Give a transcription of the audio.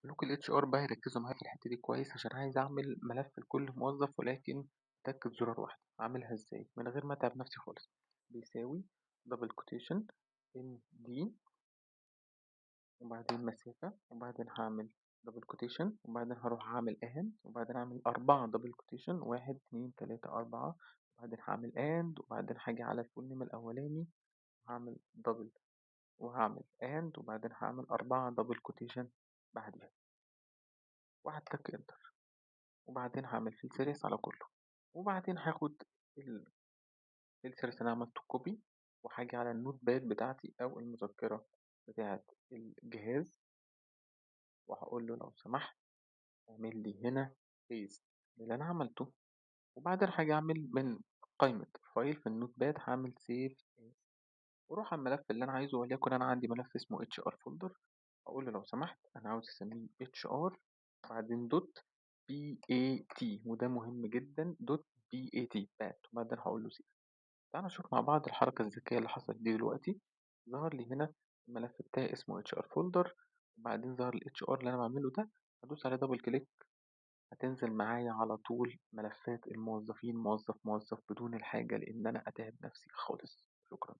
ملوك الHR بقى يركّزوا معايا في الحتّة دي كويس، عشان عايز أعمل ملف لكل موظف ولكن بتَكّة زرار واحدة. أعملها إزاي؟ من غير ما أتعب نفسي خالص. بيساوي double quotation ND، وبعدين مسافة، وبعدين هاعمل double quotation، وبعدين هاروح أعمل and، وبعدين أعمل 4 double quotation، 1 2 3 4، وبعدين هاعمل and، وبعدين هاجي على الfull name الأولاني وهاعمل double وهاعمل and، وبعدين هاعمل 4 double quotation بعديها، وهاتك enter، وبعدين هاعمل fill series على كله، وبعدين هاخد ال fill series اللي أنا عملته copy، وهاجي على ال notepad بتاعتي أو المذكرة بتاعة الجهاز، وهقول له لو سمحت اعمل لي هنا paste اللي أنا عملته. وبعدين هاجي أعمل من قائمة file في ال notepad هعمل save as، واروح على الملف اللي أنا عايزه، وليكن أنا عندي ملف اسمه HR folder، أقول له لو سمحت أنا عاوز أسميه HR بعدين dot BAT، وده مهم جدا، dot BAT bat، وبعدين هقول له save. تعالوا نشوف مع بعض الحركة الذكية اللي حصلت دي دلوقتي. ظهر لي هنا الملف بتاعي اسمه HR folder، وبعدين ظهر ال HR اللي أنا بعمله ده، هدوس عليه double click، هتنزل معايا على طول ملفات الموظفين موظف موظف بدون الحاجة لإن أنا أتعب نفسي خالص. شكرا.